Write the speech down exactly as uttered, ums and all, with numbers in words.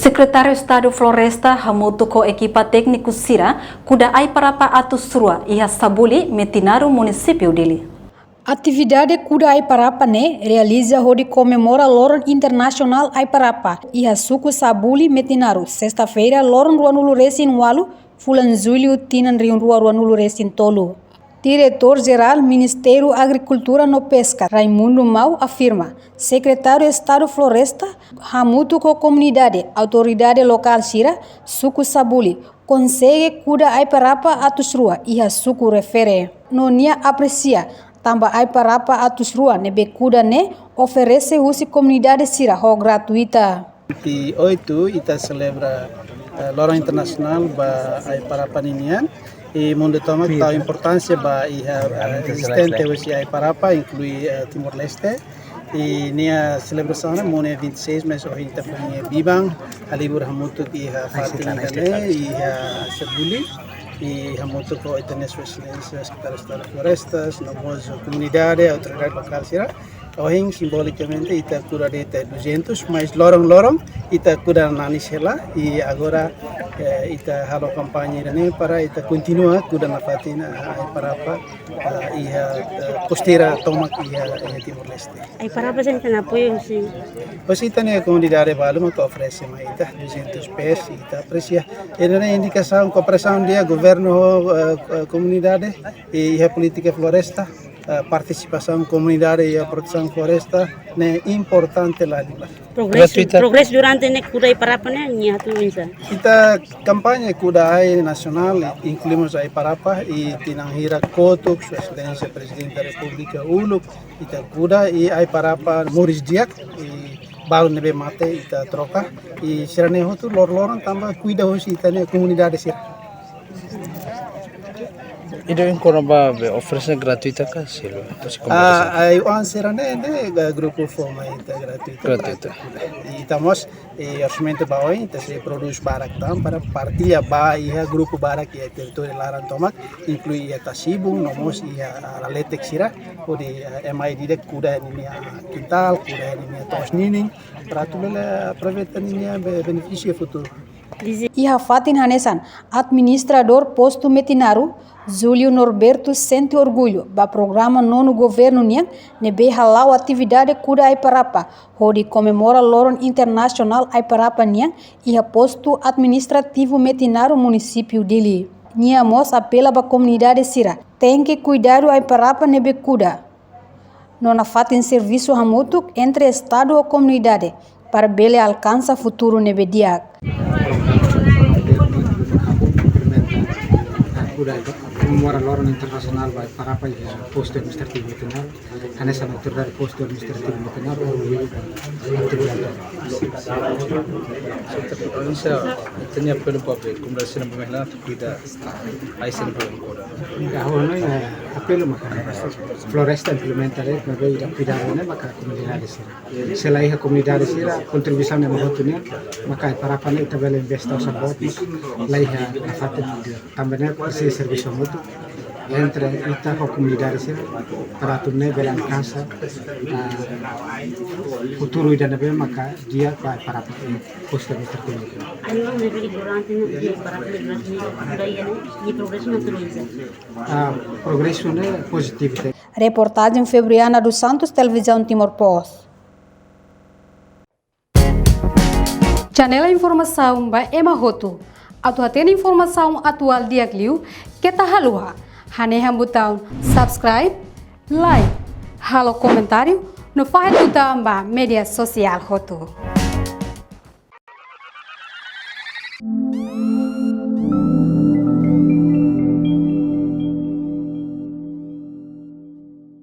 Sekretáriu Estadu Floresta hamutuk ho ekipa tékniku sira kuda ai-parapa atus rua iha Sabuli, Metinaro, Munisípiu Dili. Atividade kuda ai-parapa ne'e realiza hodi komemora Loron Internasionál Ai-parapa iha suku Sabuli, Metinaro, sesta-feira, loron ruanulu-resin-ualu, fulan Jullu, tinan rihun rua ruanulu-resin-tolu. Diretór Jerál Ministériu Agrikultura no Peska, Raimundo Mau, afirma, Sekretáriu Estadu Floresta hamutuk ho komunidade, autoridade lokál sira, suku Sabuli, konsege kuda ai-parapa atus rua iha suku refere. No nia apresia tanba ai-parapa atus rua ne'ebé kuda ne'e oferese husi komunidade sira ho gratuita. Vinte e oito ita selebra, eh, Loron Internasionál ba Ai-parapa ninian. I mundu tomak tau importánsia ba iha, eh, ezistente husi ai-parapa, inklui, eh, Timor-Leste. I nia selebrasaun ne'e monu iha vinte e seis, mas ohin ita foin iha biban, halibur hamutuk iha fatin ida-ne'e, iha Sabuli, i hamutuk ho ita-nia Sua Exelénsia Sekretáriu Estadu Florestas, no mós komunidade, autoridade lokál sira. Ohin, simbolikamente, ita kuda de'it duzentos, mas loron-loron ita kuda nanis hela, i agora, eh, ita halo kampaña ida-ne'e para ita kontinua kuda nafatin ai-parapa, eh, iha, eh, kosteira tomak iha, iha Timor-Leste. Ai-parapa sira-ne'e apoiu husi? Husi ita-nia komunidade balu mak oferese mai ita duzentos pés, ita apresia. Ida-ne'e indikasaun kooperasaun di'ak governu ho, eh, eh, komunidade, i iha polítika floresta, eh, partisipasaun komunidade iha protesaun floresta ne'e importante la liba. Progresu, gratuita. Progresu durante ne'e kuda ai-parapa ne'e, nia atu oinsá? Ita kampaña kuda ai nasionál, inklui mós ai-parapa, i tinan hirak kotuk, Sua Exelénsia Prezidente da Repúblika uluk, ita kuda, i ai-parapa moris di'ak, i balu ne'ebé mate ita troka, i sira-ne'e hotu loron-loron tanba kuida husi ita-nia komunidade sira. Ida-ne'e kona-ba be oferese gratuita ka selu? Husi komunidade sira? Ah, ai-oan sira-ne'e, ne'e, eh, grupu fó mai ita gratuita. Gratuita. Ita mós, eh, orsamentu ba oin, ita sei prodús barak tan para partilla ba iha grupu barak iha territóriu laran tomak, inklui iha Tasibun, no mós iha, ah, laletek sira, hodi, eh, ema ida kuda ninia kintál, kuda ninia to'os ninin, para atu bele aproveita ninia be-, benefísiu futuru. Iha fatin hanesan, Administradór Postu Metinaro, Júlio Norberto, sente orgullu ba programa nonu governu nian ne'ebé hala'o atividade kuda ai-parapa hodi komemora Loron Internasionál Ai-parapa nian iha Postu Administrativu Metinaro, Munisípiu Dili. Nia mós apela ba komunidade sira tenke kuidadu ai-parapa ne'ebé kuda. No nafatin servisu hamutuk entre Estadu ho komunidade para bele alkansa futuru ne'ebé di'ak. Kuda komemora Loron Internasionál ba Ai-parapa iha Postu Administrativu Metinaro, hanesan autoridade Postu Administrativu Metinaro, orgullu ba atividade. Ita-nia apelu ba be komunidade sira-ne'e ba kuida ai sira ba kuda. Agora, eh, apelu maka floresta implementa lei, maibé ida kuidadu ne'e maka komunidade sira. Se la iha komunidade sira kontribuisaun ne'ebé hotu nian, maka ai-parapa ne'e ita bele investe osan boot, la iha nafatin. Tanba ne'e presiza servisu hamutuk entre ita ho komunidade sira para atu nune'e bele alkansa, ah, futuru ida ne'ebé maka di'ak ba ai-parapa. Postu Administrativu. Ai-oan ne'ebé durante ne'e, ai-parapa durante ne'e, kuda iha ne'e, nia progresu naturaliza. Ah, progresu ne'e pozitivu. Reportajen Febriana dos Santos, Televizaun Timor Post. Janela informasaun ba ema hotu. Atu hatene informasaun atuál di'ak liu, keta haluha hanehan butaun subscribe, like, halo komentáriu, no fahe tutan ba média sosiál hotu.